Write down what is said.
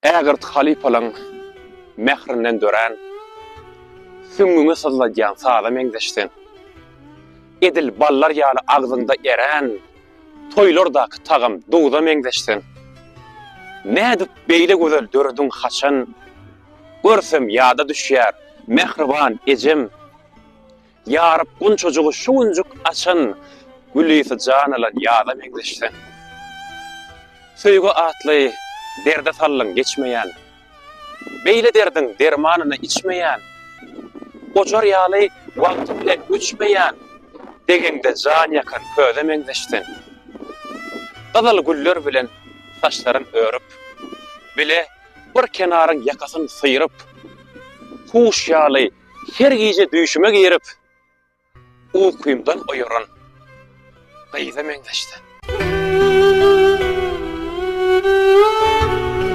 Ägirt halypalaň mährinden dörän, Süňňüňi syzladýan saza meňzeş sen. Edil ballar ýaly agzyňda erän, Toýlardaky tagam duza meňzeş sen. Nädip beýle gözel dörediň haçan, Görsem ýada düşýär mähriban ejem. Ýaryp gunçajygy şu günjük açan Gül ysy jan alan ýaza meňzeş sen. Söýgi atly derde saldyň geçmeýän, Beýle derdiň dermanyny içmeýän, Ojar ýaly wagty bilen öçmeýän, Degeňde jan ýakan köze meňzeş sen. Gyzyl güller bilen saçlaryn örüp, Bile bir kenaryň ýakasyn syryp, Huş ýaly Her gije düýşüme girip, ukymdan oýaran gyza meňzeşdi.